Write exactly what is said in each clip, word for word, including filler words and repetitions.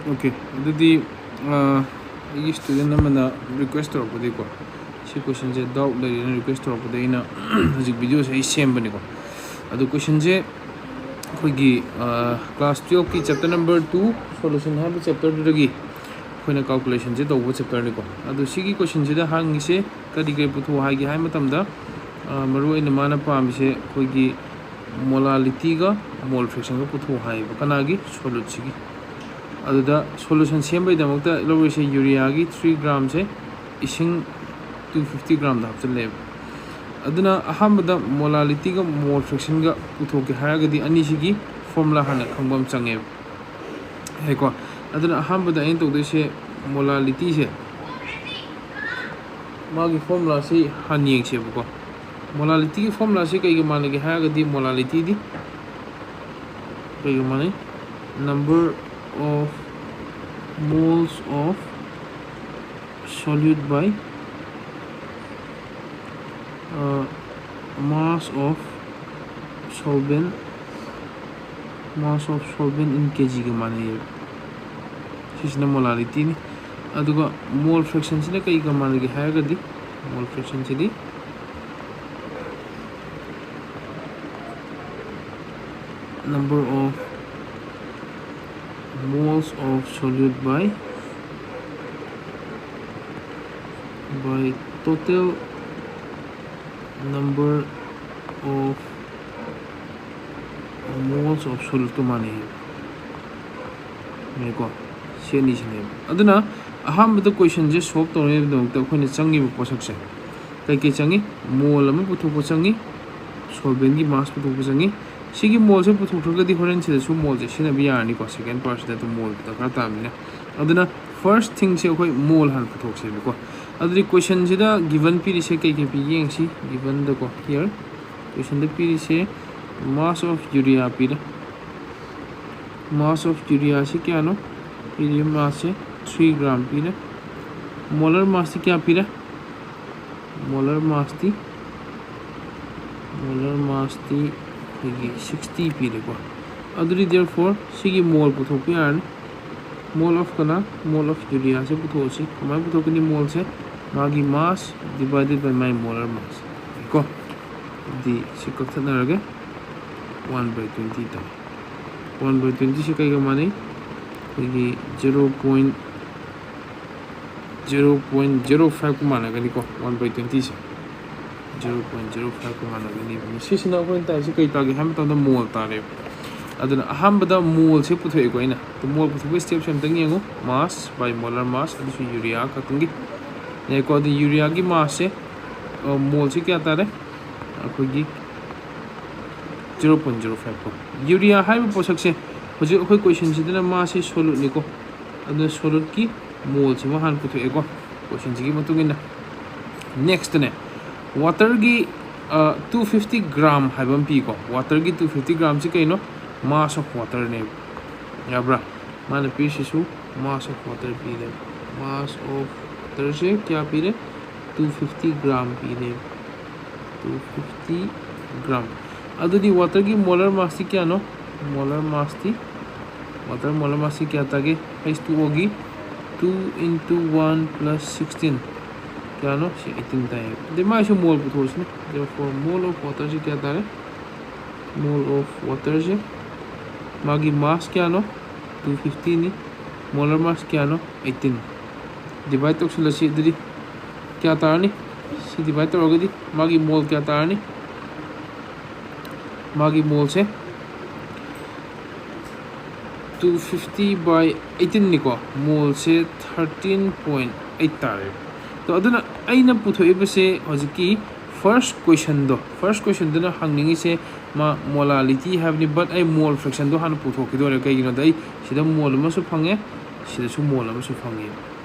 Okay, ꯑꯗꯨꯗꯤ ꯑꯩꯒꯤ student ꯑꯃꯅ ꯔꯤꯀ꯭ꯋꯦꯁ ꯇꯧꯔꯛꯄꯗꯒꯤꯀꯣ, ꯁꯤ ꯀꯣꯏꯁꯟꯁꯦ ꯗꯥꯎꯠ ꯂꯩꯔꯦꯅ ꯔꯤꯀ꯭ꯋꯦꯁ ꯇꯧꯔꯛꯄꯗꯒꯤ ꯑꯩꯅ ꯍꯧꯖꯤꯛ ꯚꯤꯗꯤꯑꯣꯁꯦ ꯑꯩ ꯁꯦꯝꯕꯅꯤꯀꯣ꯫ ꯑꯗꯨ ꯀꯣꯏꯁꯟꯁꯦ ꯑꯩꯈꯣꯏꯒꯤ ꯀ꯭ꯂꯥꯁ ꯇꯨꯌꯦꯜꯐꯀꯤ ꯆꯦꯞꯇꯔ ꯅꯝꯕꯔ ꯇꯨ, ꯁꯣꯂꯨꯁꯟ ꯍꯥꯏꯕ ꯆꯦꯞꯇꯔꯗꯨꯗꯒꯤ ꯑꯩꯈꯣꯏꯅ ꯀꯥꯜꯀꯨꯂꯦꯁꯟꯁꯦ ꯇꯧꯕ ꯆꯦꯞꯇꯔꯅꯤꯀꯣ꯫ ꯑꯗꯨ ꯁꯤꯒꯤ ꯀꯣꯏꯁꯟꯁꯤꯗ ꯍꯪꯉꯤꯁꯦ ꯀꯔꯤ ꯀꯔꯤ ꯄꯨꯊꯣꯛꯑꯣ ꯍꯥꯏꯒꯦ ꯍꯥꯏꯕ ꯃꯇꯝꯗ, ꯃꯔꯨꯑꯣꯏꯅ ꯃꯥꯅ ꯄꯥꯝꯃꯤꯁꯦ ꯑꯩꯈꯣꯏꯒꯤ ꯃꯣꯂꯥꯂꯤꯇꯤꯒ ꯃꯣꯜ ꯐ꯭ꯔꯦꯛꯁꯟꯒ ꯄꯨꯊꯣꯛꯑꯣ ꯍꯥꯏꯌꯦꯕ꯫ ꯀꯅꯥꯒꯤ? ꯁꯣꯂꯨꯠꯁꯤꯒꯤ꯫ ꯑꯗꯨꯗ ꯁꯣꯂꯨꯁꯟ ꯁꯦꯝꯕꯒꯤꯗꯃꯛꯇ ꯂꯧꯔꯤꯁꯦ ꯌꯨꯔꯤꯌꯥꯒꯤ ꯊ꯭ꯔꯤ ꯒ꯭ꯔꯥꯝꯁꯦ ꯏꯁꯤꯡ ꯇꯨ ꯐꯤꯐꯇꯤ ꯒ꯭ꯔꯥꯝꯗ ꯍꯥꯞꯆꯤꯜꯂꯦꯕ꯫ ꯑꯗꯨꯅ ꯑꯍꯥꯟꯕꯗ ꯃꯣꯂꯥꯂꯤꯇꯤꯒ ꯃꯣꯜ ꯐ꯭ꯔꯦꯛꯁꯟꯒ ꯄꯨꯊꯣꯛꯀꯦ ꯍꯥꯏꯔꯒꯗꯤ ꯑꯅꯤꯁꯤꯒꯤ ꯐꯣꯔꯃꯨꯂꯥ ꯍꯥꯟꯅ ꯈꯪꯕ ꯑꯃ ꯆꯪꯉꯦꯕ꯫ ꯌꯥꯏꯀꯣ? ꯑꯗꯨꯅ ꯑꯍꯥꯟꯕꯗ ꯑꯩꯅ ꯇꯧꯗꯣꯏꯁꯦ ꯃꯣꯂꯥꯂꯤꯇꯤꯁꯦ, ꯃꯥꯒꯤ ꯐꯣꯔꯃꯨꯂꯥꯁꯤ ꯍꯥꯟꯅ ꯌꯦꯡꯁꯦꯕꯀꯣ꯫ ꯃꯣꯂꯥꯂꯤꯇꯤꯒꯤ ꯐꯣꯔꯃꯨꯂꯥꯁꯤ ꯀꯩꯒ ꯃꯥꯟꯅꯒꯦ ꯍꯥꯏꯔꯒꯗꯤ ꯃꯣꯂꯥꯂꯤꯇꯤꯗꯤ ꯀꯩꯒ ꯃꯥꯟꯅꯩ? Number of moles of solute by mass of solvent, mass of solvent in kgꯒ ꯃꯥꯟꯅꯩꯌꯦꯕ꯫ ꯁꯤꯁꯤꯅ ꯃꯣꯂꯥꯂꯤꯇꯤꯅꯤ꯫ ꯑꯗꯨꯒ ꯃꯣꯜ ꯐ꯭ꯔꯦꯛꯁꯟꯁꯤꯅ ꯀꯩꯒ ꯃꯥꯟꯅꯒꯦ ꯍꯥꯏꯔꯒꯗꯤ, ꯃꯣꯜ ꯐ꯭ꯔꯦꯛꯁꯟꯁꯤꯗꯤ number of moles of solute by by total number of moles of soluteꯀ ꯃꯥꯟꯅꯩ ꯍꯥꯏꯕꯀꯣ꯫ ꯁꯤ ꯑꯅꯤꯁꯤꯅꯦꯕ꯫ ꯑꯗꯨꯅ ꯑꯍꯥꯟꯕꯗ ꯀꯣꯏꯁꯟꯁꯦ ꯁꯣꯜꯕ ꯇꯧꯅꯕꯒꯤꯗꯃꯛꯇ ꯑꯩꯈꯣꯏꯅ ꯆꯪꯉꯤꯕ ꯄꯣꯠꯁꯛꯁꯦ ꯀꯩꯀꯩ ꯆꯪꯉꯤ? ꯃꯣꯜ ꯑꯃ ꯄꯨꯊꯣꯛꯄ ꯆꯪꯉꯤ, ꯁꯣꯜꯕꯦꯟꯒꯤ ꯃꯥꯁ ꯄꯨꯊꯣꯛꯄ ꯆꯪꯉꯤ꯫ ꯁꯤꯒꯤ ꯃꯣꯜꯁꯦ ꯄꯨꯊꯣꯛꯈ꯭ꯔꯒꯗꯤ ꯍꯣꯔꯦꯟ ꯁꯤꯗꯁꯨ ꯃꯣꯜꯁꯦ ꯁꯤꯖꯤꯟꯅꯕ ꯌꯥꯔꯅꯤꯀꯣ꯫ ꯁꯦꯀꯦꯟ ꯄꯥꯔꯠꯁꯤꯗ ꯑꯗꯨꯝ ꯃꯣꯜ ꯗꯔꯀꯥꯔ ꯇꯥꯕꯅꯤꯅ꯫ ꯑꯗꯨꯅ ꯐꯥꯔꯁ ꯊꯤꯡꯁꯦ ꯑꯩꯈꯣꯏ ꯃꯣꯜ ꯍꯥꯟꯅ ꯄꯨꯊꯣꯛꯁꯦꯕꯀꯣ꯫ ꯑꯗꯨꯗꯤ ꯀꯣꯏꯁꯟꯁꯤꯗ ꯒꯤꯕꯟ ꯄꯤꯔꯤꯁꯦ ꯀꯩ ꯀꯩ ꯄꯤꯒꯦ ꯌꯦꯡꯁꯤ꯫ ꯒꯤꯕꯟꯗꯀꯣ, ꯍꯤꯌꯔ ꯀꯣꯏꯁꯟꯗ ꯄꯤꯔꯤꯁꯦ mass of urea ꯄꯤꯔꯦ꯫ Mass of ureaꯁꯤ ꯀꯌꯥꯅꯣ? ꯄꯤꯔꯤꯕ ꯃꯥꯁꯁꯦ ꯊ꯭ꯔꯤ ꯒ꯭ꯔꯥꯝ ꯄꯤꯔꯦ꯫ ꯃꯣꯂꯔ ꯃꯥꯁꯇꯤ ꯀꯌꯥ ꯄꯤꯔꯦ? ꯃꯣꯂꯔ ꯃꯥꯁꯇꯤ, ꯃꯣꯂꯔ ꯃꯥꯁꯇꯤ ꯑꯩꯈꯣꯏꯒꯤ ꯁꯤꯛꯁꯇꯤ ꯄꯤꯔꯦꯀꯣ꯫ ꯑꯗꯨꯗꯤ therefore ꯁꯤꯒꯤ ꯃꯣꯜ ꯄꯨꯊꯣꯛꯄ ꯌꯥꯔꯅꯤ꯫ Mole of ꯀꯅꯥ? Mole of urea ꯁꯦ ꯄꯨꯊꯣꯛꯑꯁꯤ꯫ ꯀꯃꯥꯏꯅ ꯄꯨꯊꯣꯛꯀꯅꯤ? Mole ꯁꯦ ꯃꯥꯒꯤ mass divided by my molar mass ꯀꯣ꯫ ꯑꯗꯨꯗꯤ ꯁꯤ ꯀꯛꯊꯠꯅꯔꯒꯦ꯫ One by twenty ꯇꯥꯏ꯫ One by twenty ꯁꯤ ꯀꯩꯒ ꯃꯥꯟꯅꯩ? ꯑꯩꯈꯣꯏꯒꯤ zero point zero point zero five ꯀ ꯃꯥꯟꯅꯒꯅꯤꯀꯣ꯫ One by twenty say zero point zero five ꯀ ꯃꯥꯟꯅꯒꯅꯤ꯫ ꯁꯤꯁꯤꯅ ꯑꯩꯈꯣꯏꯅ ꯇꯥꯏꯁꯤ ꯀꯩ ꯇꯥꯒꯦ ꯍꯥꯏꯕ ꯃꯇꯝꯗ mole ꯇꯥꯔꯦꯕ꯫ ꯑꯗꯨꯅ ꯑꯍꯥꯟꯕꯗ mole ꯁꯦ ꯄꯨꯊꯣꯛꯑꯦꯀꯣ ꯑꯩꯅ꯫ ꯑꯗꯨ mole ꯄꯨꯊꯣꯛꯄꯒꯤ step ꯁꯦ ꯑꯝꯇꯪ ꯌꯦꯡꯉꯨ꯫ Mass by molar mass, ꯑꯗꯨꯁꯨ urea ꯈꯛꯇꯪꯒꯤ꯫ ꯌꯥꯏꯀꯣ? ꯑꯗꯨ urea ꯒꯤ mass ꯁꯦ, ꯑ, mole ꯁꯦ ꯀꯌꯥ ꯇꯥꯔꯦ? ꯑꯩꯈꯣꯏꯒꯤ zero point zero five ꯀꯣ꯫ Urea ꯍꯥꯏꯔꯤꯕ ꯄꯣꯠꯁꯛꯁꯦ ꯍꯧꯖꯤꯛ ꯑꯩꯈꯣꯏ question ꯁꯤꯗꯅ ꯃꯥꯁꯦ solute ꯅꯤꯀꯣ꯫ ꯑꯗꯨꯅ solute ꯀꯤ mole ꯁꯤꯃ ꯍꯥꯟꯅ ꯄꯨꯊꯣꯛꯑꯦꯀꯣ, question ꯁꯤꯒꯤ ꯃꯇꯨꯡ ꯏꯟꯅ꯫ Next ꯅꯦ, water ꯒꯤ, ꯑ, two fifty gram ꯍꯥꯏꯕ ꯑꯃ ꯄꯤꯀꯣ꯫ Water ꯒꯤ two fifty gram ꯁꯤ ꯀꯩꯅꯣ? Mass of water ꯅꯦꯕ꯫ ꯌꯥꯕ꯭ꯔꯥ? ꯃꯥꯅ ꯄꯤꯔꯤꯁꯤꯁꯨ mass of water ꯄꯤꯔꯦ꯫ Mass of water ꯁꯦ ꯀꯌꯥ ꯄꯤꯔꯦ? Two fifty gram ꯄꯤꯔꯦ꯫ Two fifty gram꯫ ꯑꯗꯨꯗꯤ water ꯒꯤ molar mass ꯇꯤ ꯀꯌꯥꯅꯣ? Molar mass T, water molar mass T ꯀꯌꯥ ꯇꯥꯒꯦ? H two O ꯒꯤ two into one plus sixteen ꯀꯌꯥꯅꯣ? ꯁꯤ eighteen ꯇꯥꯏꯌꯦ꯫ ꯑꯗꯩ ꯃꯥꯏꯁꯨ mole ꯄꯨꯊꯣꯛꯑꯁꯤꯅꯦ꯫ Therefore, mole of water ꯁꯤ ꯀꯌꯥ ꯇꯥꯔꯦ? Mole of water ꯁꯦ ꯃꯥꯒꯤ mass ꯀꯌꯥꯅꯣ? Two fifty ꯅꯤ꯫ Molar mass ꯀꯌꯥꯅꯣ? Eighteen꯫ Divide ꯇꯧꯁꯤꯜꯂꯁꯤ꯫ ꯑꯗꯨꯗꯤ ꯀꯌꯥ ꯇꯥꯔꯅꯤ? ꯁꯤ divide ꯇꯧꯔꯒꯗꯤ ꯃꯥꯒꯤ mole ꯀꯌꯥ ꯇꯥꯔꯅꯤ? ꯃꯥꯒꯤ mole say two fifty by eighteen ꯅꯤꯀꯣ꯫ Mole say thirteen point eight ꯇꯥꯔꯦ꯫ ꯑꯗꯣ ꯑꯗꯨꯅ ꯑꯩꯅ ꯄꯨꯊꯣꯛꯏꯕꯁꯦ ꯍꯧꯖꯤꯛꯀꯤ first question ꯗꯣ, first question ꯗꯨꯅ ꯍꯪꯅꯤꯡꯉꯤꯁꯦ ꯃꯥ molality ꯍꯥꯏꯕꯅꯤ, but ꯑꯩ mole fraction ꯗꯣ ꯍꯥꯟꯅ ꯄꯨꯊꯣꯛꯈꯤꯗꯣꯔꯦ꯫ ꯀꯩꯒꯤꯅꯣꯗ ꯑꯩ ꯁꯤꯗ mole ꯑꯃꯁꯨ ꯐꯪꯉꯦ, ꯁꯤꯗꯁꯨ mole ꯑꯃꯁꯨ ꯐꯪꯉꯦ꯫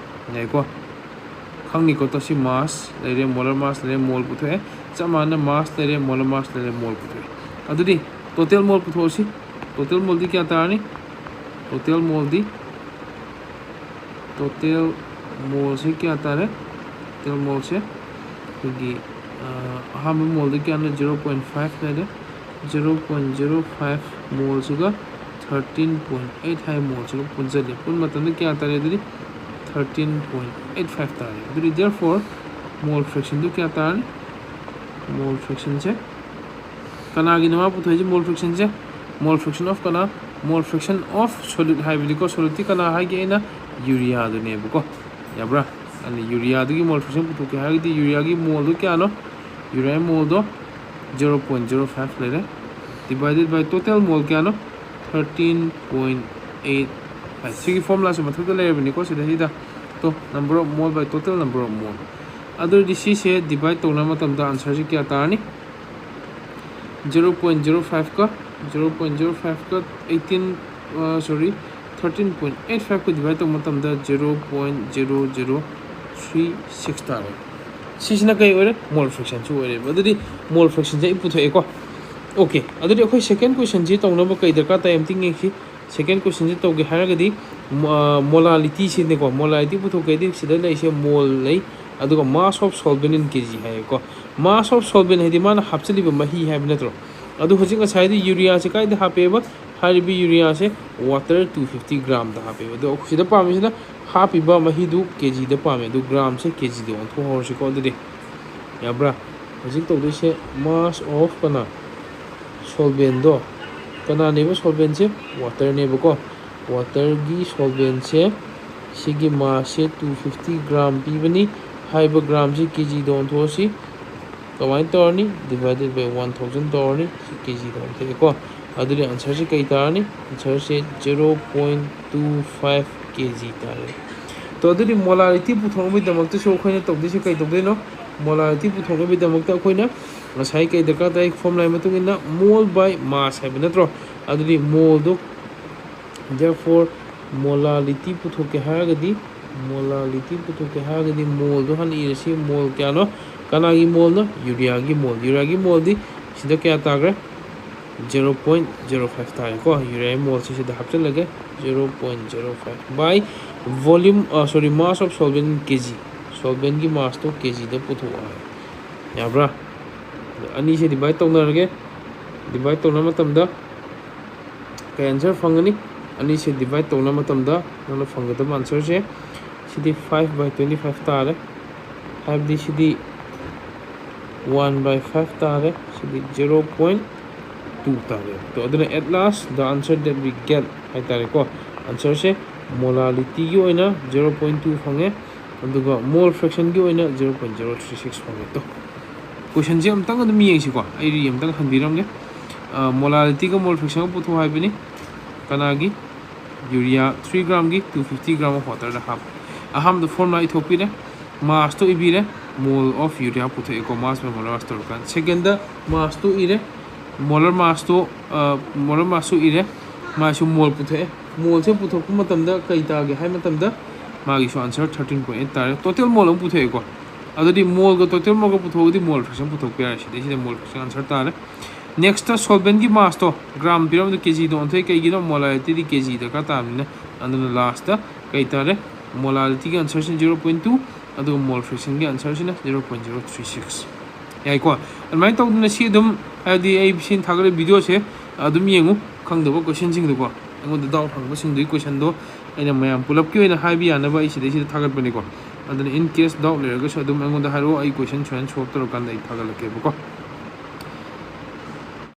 ꯌꯥꯏꯀꯣ? ꯈꯪꯅꯤꯀꯣ? ꯇꯣ ꯁꯤ mass ꯂꯩꯔꯦ, molar mass ꯂꯩꯔꯦ, mole ꯄꯨꯊꯣꯛꯑꯦ꯫ ꯆꯞ ꯃꯥꯟꯅꯅ mass ꯂꯩꯔꯦ, molar mass ꯂꯩꯔꯦ, mole ꯄꯨꯊꯣꯛꯑꯦ꯫ ꯑꯗꯨꯗꯤ total mole ꯄꯨꯊꯣꯛꯑꯁꯤ꯫ Total mole ꯗꯤ ꯀꯌꯥ ꯇꯥꯔꯅꯤ? Total mole ꯗꯤ, total mole ꯁꯦ ꯀꯌꯥ ꯇꯥꯔꯦ? Total mole ꯁꯦ ꯑꯩꯈꯣꯏꯒꯤ, ꯑ, ꯑꯍꯥꯟꯕ mole ꯗꯤ ꯀꯌꯥꯅꯣ? Zero point five ꯂꯩꯔꯦ꯫ Zero point zero five mole ꯁꯤꯒ ꯊꯥꯔꯇꯤꯟ ꯄꯣꯏꯟ ꯑꯩꯠ ꯍꯥꯏ ꯃꯣꯜꯁꯤꯒ ꯄꯨꯟꯁꯤꯜꯂꯦ꯫ ꯄꯨꯟꯕ ꯃꯇꯝꯗ ꯀꯌꯥ ꯇꯥꯔꯦ? ꯑꯗꯨꯗꯤ ꯊꯥꯔꯇꯤꯟ ꯄꯣꯏꯟ ꯑꯩꯠ ꯐꯥꯏꯚ ꯇꯥꯔꯦ꯫ ꯑꯗꯨꯗꯤ therefore mole fraction ꯗꯨ ꯀꯌꯥ ꯇꯥꯔꯅꯤ? Mole fraction ꯁꯦ ꯀꯅꯥꯒꯤꯅꯣ ꯃꯥ ꯄꯨꯊꯣꯛꯏꯁꯦ? Mole fraction say, mole fraction of ꯀꯅꯥ? Mole fraction of solute ꯍꯥꯏꯕꯗꯤꯀꯣ, solute ꯇꯤ ꯀꯅꯥ ꯍꯥꯏꯒꯦ? ꯑꯩꯅ urea ꯗꯨꯅꯦꯕꯀꯣ꯫ ꯌꯥꯕ꯭ꯔꯥ? ꯑꯗꯨꯅ urea ꯗꯨꯒꯤ mole fraction ꯄꯨꯊꯣꯛꯀꯦ ꯍꯥꯏꯔꯒꯗꯤ urea ꯒꯤ ꯃꯣꯜꯗꯣ ꯀꯌꯥꯅꯣ? Urea ꯃꯣꯜꯗꯣ zero point zero five ꯂꯩꯔꯦ, divided by total mole ꯀꯌꯥꯅꯣ? Thirteen point eight ꯍꯥꯏ꯫ ꯁꯤꯒꯤ formula ꯁꯦ ꯃꯊꯛꯇ ꯂꯩꯔꯕꯅꯤꯀꯣ, ꯁꯤꯗꯩꯁꯤꯗ꯫ ꯇꯣ, number of mole by total number of mole꯫ ꯑꯗꯨ ꯑꯣꯏꯔꯗꯤ ꯁꯤꯁꯦ divide ꯇꯧꯅꯕ ꯃꯇꯝꯗ answer ꯁꯦ ꯀꯌꯥ ꯇꯥꯔꯅꯤ? Zero point zero five ꯀ, zero point zero five ꯀ eighteen, sorry, thirteen point eight five ꯀ divide ꯇꯧꯕ ꯃꯇꯝꯗ zero point zero zero three six ꯇꯥꯔꯦ꯫ ꯁꯤꯁꯤꯅ ꯀꯩ ꯑꯣꯏꯔꯦ? Mole fraction ꯁꯨ ꯑꯣꯏꯔꯦꯕ꯫ ꯑꯗꯨꯗꯤ mole fraction ꯁꯦ ꯑꯩ ꯄꯨꯊꯣꯛꯑꯦꯀꯣ꯫ Okay, ꯑꯗꯨꯗꯤ ꯑꯩꯈꯣꯏ second question ꯁꯤ ꯇꯧꯅꯕ ꯀꯩ ꯗꯔꯀꯥꯔ ꯇꯥꯏ ꯑꯝꯇ ꯌꯦꯡꯁꯤ꯫ Second question ꯁꯤ ꯇꯧꯒꯦ ꯍꯥꯏꯔꯒꯗꯤ molality ꯁꯤꯅꯦꯀꯣ, molality ꯄꯨꯊꯣꯛꯀꯦꯗꯤ ꯁꯤꯗ ꯂꯩꯔꯤꯁꯦ mole ꯂꯩ, ꯑꯗꯨꯒ mass of solvent in K G ꯍꯥꯏꯌꯦꯀꯣ꯫ Mass of solvent ꯍꯥꯏꯗꯤ ꯃꯥꯅ ꯍꯥꯞꯆꯤꯜꯂꯤꯕ ꯃꯍꯤ ꯍꯥꯏꯕ ꯅꯠꯇ꯭ꯔꯣ? ꯑꯗꯨ ꯍꯧꯖꯤꯛ ꯉꯁꯥꯏꯗꯤ urea ꯁꯦ ꯀꯥꯏꯗ ꯍꯥꯞꯄꯦꯕ? ꯍꯥꯏꯔꯤꯕ urea ꯁꯦ water two fifty gram ꯗ ꯍꯥꯞꯄꯦꯕ꯫ ꯑꯗꯣ ꯁꯤꯗ ꯄꯥꯝꯃꯤꯁꯤꯅ ꯍꯥꯞꯄꯤꯕ ꯃꯍꯤꯗꯨ K G ꯗ ꯄꯥꯝꯃꯦ꯫ ꯑꯗꯨ gram ꯁꯦ K G ꯗ ꯑꯣꯟꯊꯣꯛꯍꯧꯔꯁꯤꯀꯣ꯫ ꯑꯗꯨꯗꯤ ꯌꯥꯕ꯭ꯔꯥ? ꯍꯧꯖꯤꯛ ꯇꯧꯗꯣꯏꯁꯦ mass of ꯀꯅꯥ? Solvent ꯗꯣ꯫ ꯀꯅꯥꯅꯦꯕ solvent ꯁꯦ? Water ꯅꯦꯕꯀꯣ꯫ Water ꯒꯤ solvent ꯁꯦ, ꯁꯤꯒꯤ mass ꯁꯦ two fifty gram ꯄꯤꯕꯅꯤ꯫ ꯍꯥꯏꯔꯤꯕ gram ꯁꯤ K G ꯗ ꯑꯣꯟꯊꯣꯛꯑꯁꯤ꯫ ꯀꯃꯥꯏꯅ ꯇꯧꯔꯅꯤ? Divided by one thousand ꯇꯧꯔꯅꯤ꯫ ꯁꯤ K G ꯗ ꯑꯣꯟꯊꯣꯛꯑꯦꯀꯣ꯫ ꯑꯗꯨꯗꯤ answer ꯁꯤ ꯀꯩ ꯇꯥꯔꯅꯤ? Answer ꯁꯦ zero point two five K G ꯇꯥꯔꯦ꯫ ꯇꯣ, ꯑꯗꯨꯗꯤ molarity ꯄꯨꯊꯣꯛꯅꯕꯒꯤꯗꯃꯛꯇꯁꯨ ꯑꯩꯈꯣꯏꯅ ꯇꯧꯗꯣꯏꯁꯦ ꯀꯩ ꯇꯧꯗꯣꯏꯅꯣ? Molarity ꯄꯨꯊꯣꯛꯅꯕꯒꯤꯗꯃꯛꯇ ꯑꯩꯈꯣꯏꯅ ꯉꯁꯥꯏ ꯀꯩ ꯗꯔꯀꯥꯔ ꯇꯥꯏ? Formula ꯒꯤ ꯃꯇꯨꯡ ꯏꯟꯅ mole by mass ꯍꯥꯏꯕ ꯅꯠꯇ꯭ꯔꯣ? ꯑꯗꯨꯗꯤ mole ꯗꯣ, therefore molarity ꯄꯨꯊꯣꯛꯀꯦ ꯍꯥꯏꯔꯒꯗꯤ, molarity ꯄꯨꯊꯣꯛꯀꯦ ꯍꯥꯏꯔꯒꯗꯤ mole ꯗꯣ ꯍꯥꯟꯅ ꯏꯔꯁꯤ꯫ Mole ꯀꯌꯥꯅꯣ? ꯀꯅꯥꯒꯤ mole ꯅꯣ? Urea ꯒꯤ mole꯫ Urea ꯒꯤ mole ꯗꯤ ꯁꯤꯗ ꯀꯌꯥ ꯇꯥꯈ꯭ꯔꯦ? Zero point zero five ꯇꯥꯔꯦꯀꯣ꯫ Urea ꯒꯤ mole ꯁꯤ ꯁꯤꯗ ꯍꯥꯞꯆꯤꯜꯂꯒꯦ, zero point zero five by volume, sorry, mass of solvent in K G꯫ Solvent ꯒꯤ mass ꯇꯣ K G ꯗ ꯄꯨꯊꯣꯛꯑꯣ ꯍꯥꯏ꯫ ꯌꯥꯕ꯭ꯔꯥ? ꯑꯗ ꯑꯅꯤꯁꯦ divide ꯇꯧꯅꯔꯒꯦ꯫ Divide ꯇꯧꯅꯕ ꯃꯇꯝꯗ ꯀꯩ answer ꯐꯪꯒꯅꯤ? ꯑꯅꯤꯁꯦ divide ꯇꯧꯅꯕ ꯃꯇꯝꯗ ꯅꯪꯅ ꯐꯪꯒꯗꯕ answerꯁꯦ ꯁꯤꯗꯤ five by twenty five ꯇꯥꯔꯦ, ꯍꯥꯏꯕꯗꯤ ꯁꯤꯗꯤ one by five ꯇꯥꯔꯦ, ꯁꯤꯗꯤ zero point two ꯇꯥꯔꯦ꯫ ꯇꯣ ꯑꯗꯨꯅ at last the answer that we get ꯍꯥꯏꯇꯥꯔꯦꯀꯣ, answerꯁꯦ molarityꯒꯤ ꯑꯣꯏꯅ zero point two ꯐꯪꯉꯦ, ꯑꯗꯨꯒ mole fractionꯒꯤ ꯑꯣꯏꯅ zero point zero three six ꯐꯪꯉꯦ꯫ ꯇꯣ questionꯁꯦ ꯑꯃꯨꯛꯇꯪ ꯑꯗꯨꯝ ꯌꯦꯡꯁꯤꯀꯣ, ꯑꯩ ꯔꯤ ꯑꯃꯨꯛꯇꯪ ꯍꯟꯕꯤꯔꯝꯒꯦ꯫ Molarityꯒ mole fractionꯒ ꯄꯨꯊꯣꯛ ꯍꯥꯏꯕꯅꯤ꯫ ꯀꯅꯥꯒꯤ? Urea three gramꯒꯤ two fifty gram of waterꯗ ꯍꯥꯞ꯫ ꯑꯍꯥꯟꯕꯗ formula ꯏꯊꯣꯛꯄꯤꯔꯦ, massꯇꯣ ꯏꯕꯤꯔꯦ, mole of urea ꯄꯨꯊꯣꯛꯑꯦꯀꯣ, mass by molar mass ꯇꯧꯔꯀꯥꯟꯗ꯫ Secondꯗ massꯇꯣ ꯏꯔꯦ, molar massꯇꯣ molar massꯁꯨ ꯏꯔꯦ, ꯃꯥꯁꯨ mole ꯄꯨꯊꯣꯛꯑꯦ꯫ Moleꯁꯦ ꯄꯨꯊꯣꯛꯄ ꯃꯇꯝꯗ ꯀꯩ ꯇꯥꯒꯦ ꯍꯥꯏ ꯃꯇꯝꯗ ꯃꯥꯒꯤꯁꯨ answer thirteen point eight ꯇꯥꯔꯦ꯫ Total mole ꯑꯃ ꯄꯨꯊꯣꯛꯑꯦꯀꯣ, ꯑꯗꯨꯗꯤ moleꯒ total moleꯒ ꯄꯨꯊꯣꯛꯑꯒꯗꯤ mole fraction ꯄꯨꯊꯣꯛꯄ ꯌꯥꯔꯦ꯫ ꯁꯤꯗꯩꯁꯤꯗ mole fraction answer ꯇꯥꯔꯦ꯫ Nextꯇ solventꯀꯤ massꯇꯣ gram ꯄꯤꯔꯝꯕꯗꯣ kgꯗ ꯑꯣꯟꯊꯣꯛꯑꯦ꯫ ꯀꯩꯒꯤꯅꯣ? Molarityꯗꯤ kg ꯗꯔꯀꯥꯔ ꯇꯥꯕꯅꯤꯅ꯫ ꯑꯗꯨꯅ lastꯇ ꯀꯩ ꯇꯥꯔꯦ? Molarityꯒꯤ answerꯁꯤꯅ zero point two, ꯑꯗꯨꯒ mole fractionꯒꯤ answerꯁꯤꯅ zero point zero three six꯫ ꯌꯥꯏꯀꯣ? ꯑꯗꯨꯃꯥꯏꯅ ꯇꯧꯗꯅ ꯁꯤ ꯑꯗꯨꯝ, ꯍꯥꯏꯕꯗꯤ ꯑꯩ ꯁꯤꯅ ꯊꯥꯒꯠꯂꯤꯕ videoꯁꯦ ꯑꯗꯨꯝ ꯌꯦꯡꯉꯨ, ꯈꯪꯗꯕ questionꯁꯤꯡꯗꯣꯀꯣ, ꯑꯩꯉꯣꯟꯗ doubt ꯍꯪꯕꯁꯤꯡꯗꯨꯒꯤ questionꯗꯣ ꯑꯩꯅ ꯃꯌꯥꯝ ꯄꯨꯂꯞꯀꯤ ꯑꯣꯏꯅ ꯍꯥꯏꯕ ꯌꯥꯅꯕ ꯑꯩ ꯁꯤꯗꯩꯁꯤꯗ ꯊꯥꯒꯠꯄꯅꯤꯀꯣ꯫ ꯑꯗꯨꯅ in case doubt ꯂꯩꯔꯒꯁꯨ ꯑꯗꯨꯝ ꯑꯩꯉꯣꯟꯗ ꯍꯥꯏꯔꯛꯑꯣ, ꯑꯩ question ꯁꯨꯃꯥꯏꯅ solve ꯇꯧꯔꯀꯥꯟꯗ ꯑꯩ ꯊꯥꯒꯠꯂꯛꯀꯦꯕꯀꯣ꯫